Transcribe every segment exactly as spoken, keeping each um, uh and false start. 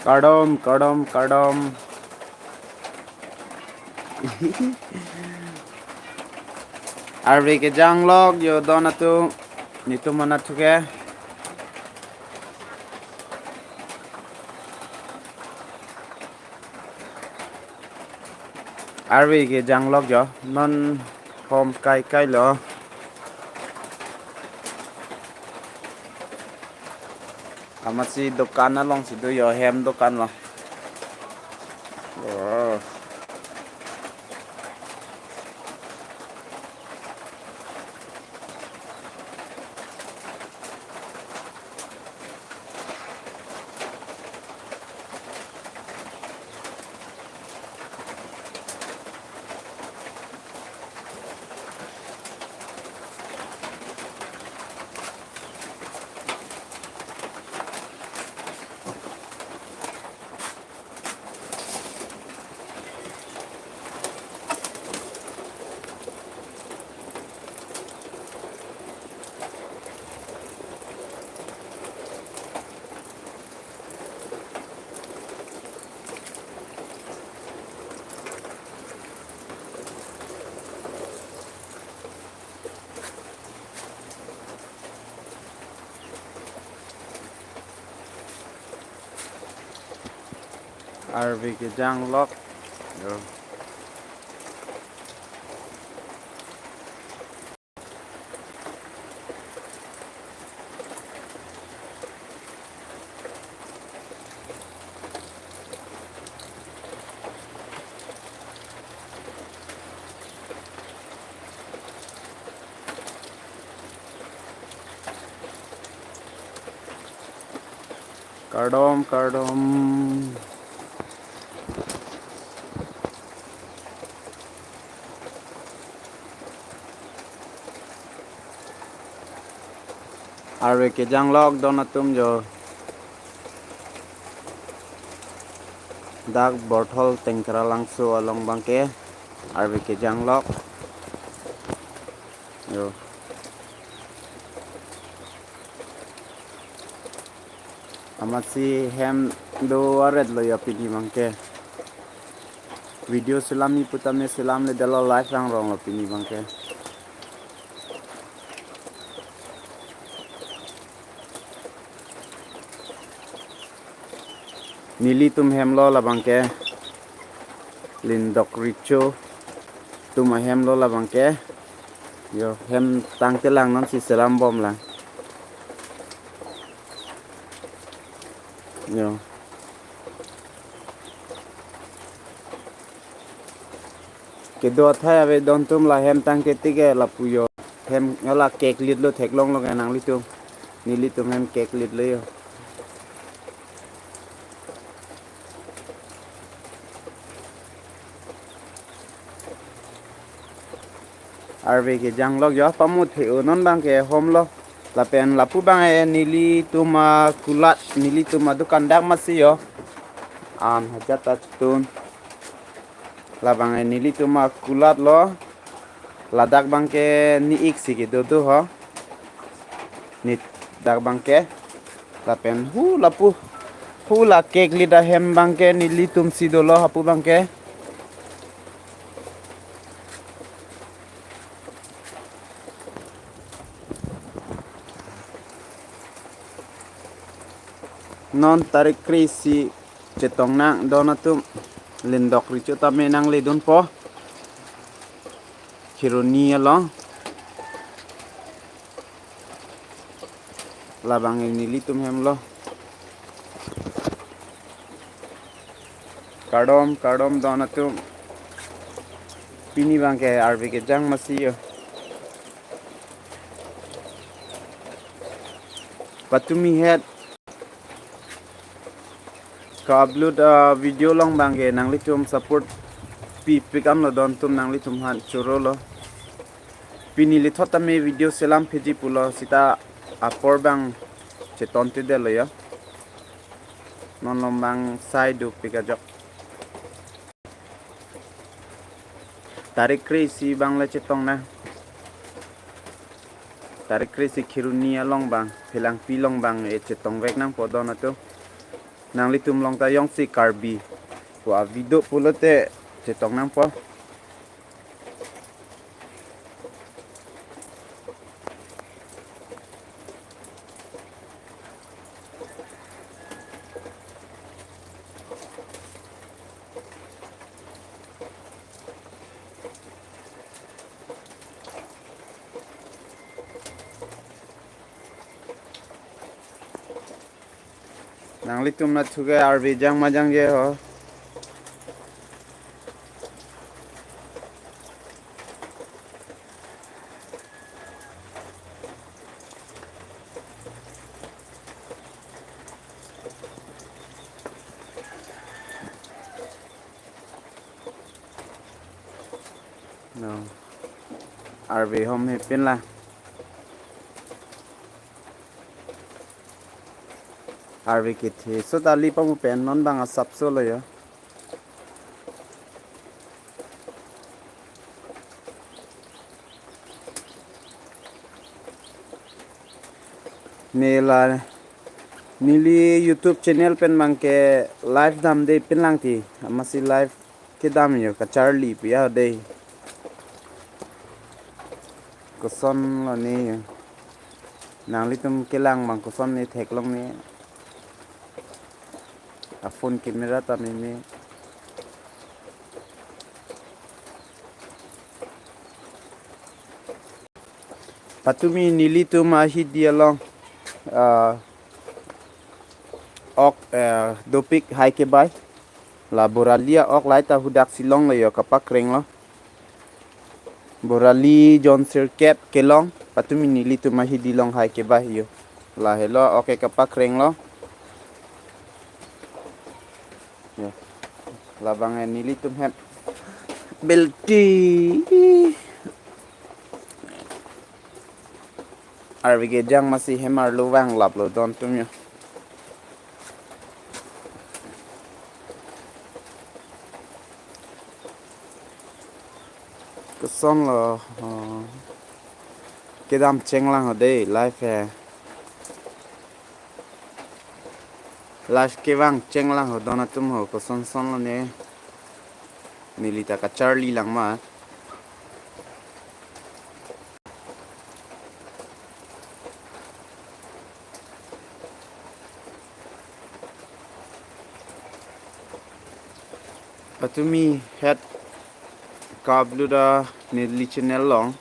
Kardom, kardom, kardom. Arve kejanglok jo don atum, netum anat thuke. Arve kejanglok jo, non hom kai kai lo. Amatsi dokan alongsi do jo, hem dokan lo. Oh. Arve kejanglok. Yo. Kardom, kardom. Arve kejanglok don atum jo. Dak Borthol Tengkralangso along abangke arve kejanglok. Yo. Amatsi hem do aret lo ya pini abangke. Video selam-i putame selamledetlo, live rang rong lo pini abangke. Nelitum hem lo labangke. Lindok Recho atum ahem lo labangke. Yo, hem tangte lang nonsi selam bom lang. Yo. Kedo athai ave don atum la hem tangte tik ke lapu yo. Hem la keklit lo, theklong lo ke nanglitum. Nelitum hem keklit lo yo. Arve kejanglok jo, pamut he unon abangke hom lo. Lapen lapu abang e nelitum akulat, nelitum adukan dak masi yo. An hajat ta chitun. Labang e nelitum akulat lo. Ladak abangke ni ik si kedo do ho. Ni dak abangke. Lapen hu lapu. Hu la keklit ahem abangke nelitum si dolo hapu abangke. Non tarik kre-isi chetong nang don atum, Lindok Recho tame nangledunpo. Kheroni along. Labang e nelitum hem lo. Kardom, kardom don atum. Pini abangke arve kejang masi yo. Patumi het ka-upload, ah, video along abangke nanglitum support pipik amlo don atum, nanglitum aphan choro lo. Pini lithot tame video selam piji pulo seta apor abang cheton tidetlo yo. Non lom abang sai dopik ajok. Tarik kre-isi abang le chetong nang. Tarik kre-isi Kheroni along abang, Phelangpi along abang e chetongvek nangpo don atum. Nanglitum along ta jongsi Karbi pu avideo pulote chetong nangpo. Nanglitum nathu ke arve jang ma jangje ho. No. Arve hom he pinlang. Arve kethe so ta li pamu pen non bang asapso lo jo. Neli, neli YouTube channel pen bang ke live damde pinlang ti. Amatsi live kedam jo kacharli pu ya dei. Koson lo ne jo. Nanglitum kelang bang koson ne theklong ne. A phone camera ta meme. Patumi nelitum ahidi along, ah, ok, eh, dopik hai kebai. La Borali a-ok lahai ta hudak si longlo jo, kapakrenglo. Borali jon sirkep kelong, patumi nelitum ahidi along hai kebai jo. Lahelo ok ke kapakrenglo. Jo. Labang e nelitum hem. Belti. Arve kejang amatsi hem arlo vanglaplo don atum jo. Koson lo, oh. Kedam chenglang ho dei, live he. Live kevang chenglang ho don atum ho, koson son lo ne. Neli ta kacharli lang ma. Patumi het ka-upload a neli channel along.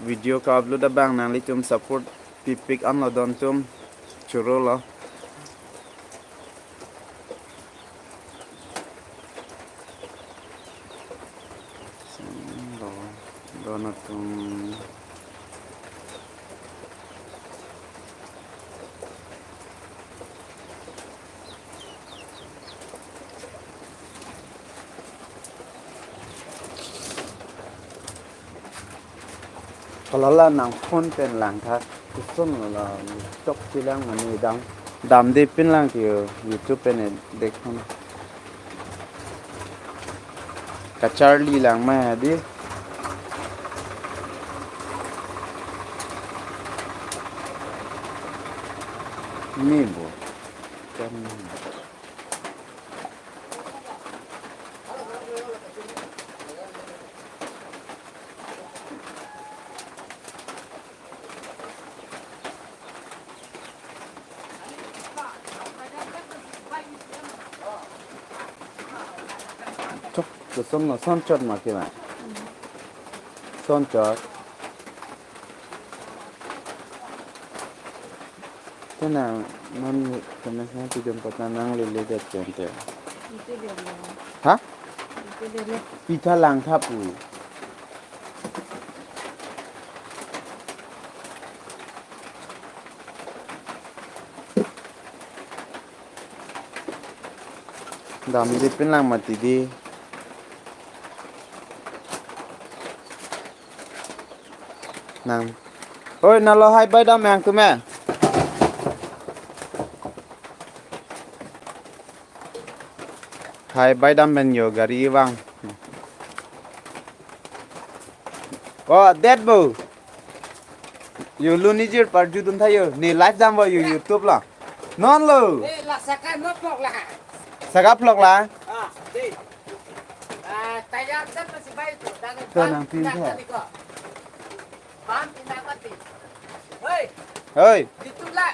Video ka-upload abang nanglitum support pipik anlo don atum choro lo. Sing lo, don atum. Kalala nang phone pen langtha, koson la chok chilang mane dam. Damde pinlang ti YouTube pen e dekhon. Kacharli lang ma dei. Ni bo. Kan. Chok, koson lo, son chot ma kevang. Son chot. Tena non kena sa pidum patna nanglele det chente. Ite dele. Ha? Ite dele. Pitha langtha pu. Damde pinlang mati dei. Nang. Oi, nalo hai bai dam yang tume. Hai bai dam pen jo gari vang. Oh, det bo. Jo lo nijir parju dun tha jo. Ne live dam bo jo YouTube la. Non lo. Eh, la saka no pok la. Saka phlok la. Ah, dei. Ah, tayar dan masih baik tu. Dan To ban nang tin pindah tha. Tadi kok. Ban pindah mati. Hei, Hoi. Itu la.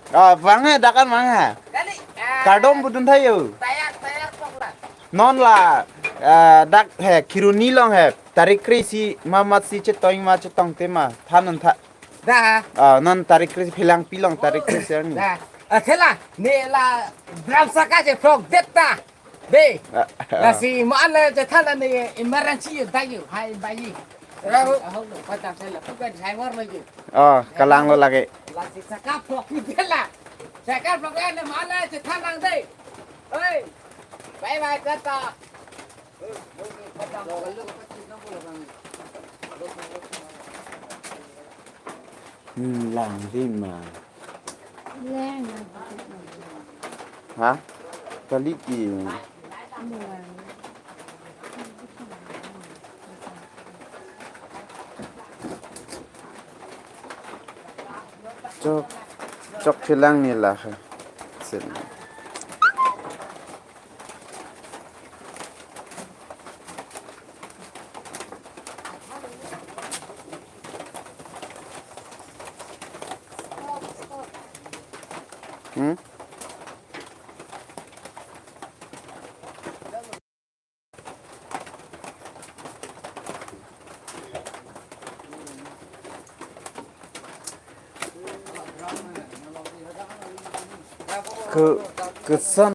Ah, bang he, dakan bang he. Kali. Ah, Kardom budun thayo. Tayar, tayar pok la. Non la, ah, dak he, Kheroni along he. Tarik kre-isi ma mat si chetong ma chetongte ma. Than non tha. Da. Ah, non tarik kre-isi phelang pilong tarik kre-isi arni. Da. Ah, thela, ne la drum saka je phlok det ta. Be. Ah, ah. Lasi ma an le je than la ne emergency yo da yo. Hai ba yi. Rahu. Aho lo, padang thela, tu kan driver ma yi. Oh, kalang lo lake. Lasi saka phlok ni thela. Saka phlok ne ma an le je than lang de. Oi. Bye bye, tata. Hmm, lang di ma. Lang. Ha? Kali ki. Lang. Chok, chok chelang ni la ha. Sen. Hmm? Ke, kesan